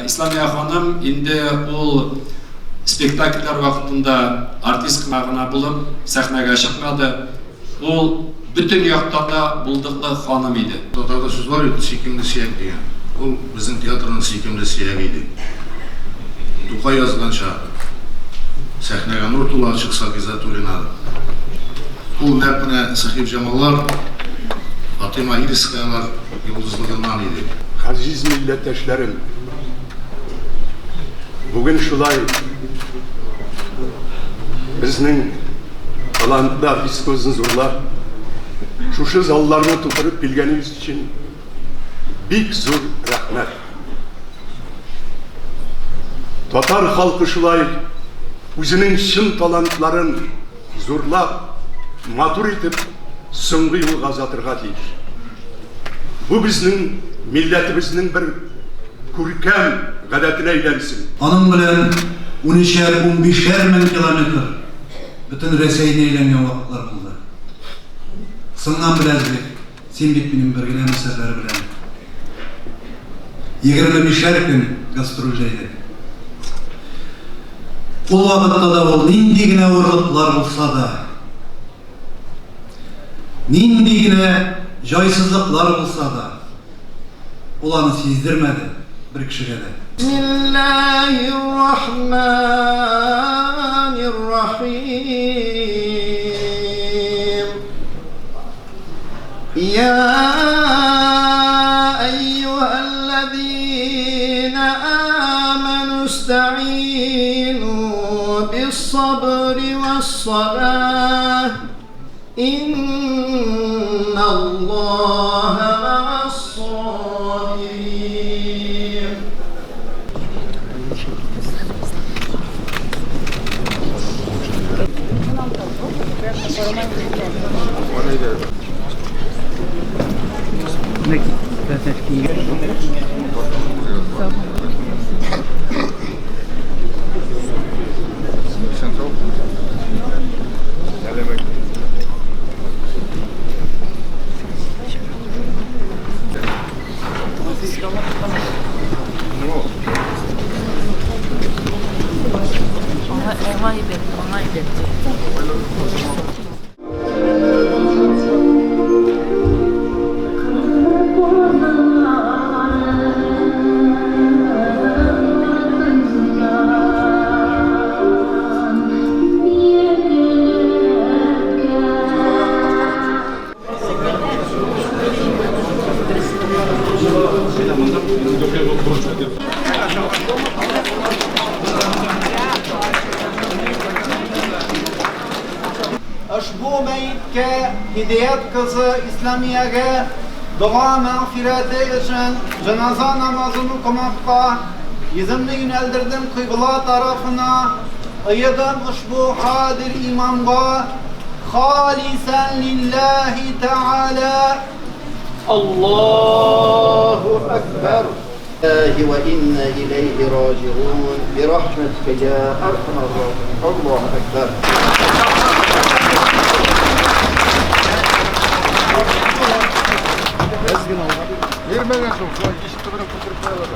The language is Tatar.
Исламия ханым инде ул спектакльләр вакытында артист гына булып сәхнәгә чыкмады. Ул бөтен яктан да булдыклы ханым иде. Татарда сүз бар бит, сөйкемле сөяк дигән. Ул безнең театрның сөйкемле сөяге иде. Тукай язганча, сәхнәгә нур тула чыкса Гиззатуллина. Ул нәкъ менә Сәхибҗамаллар, Фатыйма Ильскаялар йолдызлыгыннан иде. Газиз милләттәшләрем! Бүген шулай безнең талантлы артисткыбызны зурлап, шушы залларны тутырып килгәнегез өчен бик зур рәхмәт. Татар халкы шулай үзенең чын талантларын зурлап, матур итеп соңгы юлга озатырга тиеш. Бу безнең милләтебезнең бер күркәм гадәтенә әйләнсен. Аның белән унөчәр, унбишәр мең километр бөтен Рәсәйне әйләнгән вакытлар булды. Сыннан беләз бит, син бит минем бер генә мөсәфәр белән 25-әр көн гастрольдә идек. Ул вакытта да ул нинди генә авырлыклар булса да, нинди генә җайсызлыклар булса да, ул аны сиздермәде бер кешегә дә. Бисмиллаһир-рахманир-рахим. Я әйюһәлләзина аману истаину бис-сабри вас-салах. Инналлаһа мәгас-сабирин. Ошбу мәеткә Һидият кызы Исламиягә дога мәгъфирәте өчен җеназа намазын укымакка йөземне юнәлдердем кыйбла тарафына, ыедым ошбу һадир имамга, халисән лилләһи тәгалә. Аллаһу әкбәр. Лилләһи вә иннә иләйһи раҗигун, бирахмәтикә йә әрхәмәр рахимин. Аллаһу әкбәр. Бирмәгән соң, шулай ишек төбенә күтәреп куялар.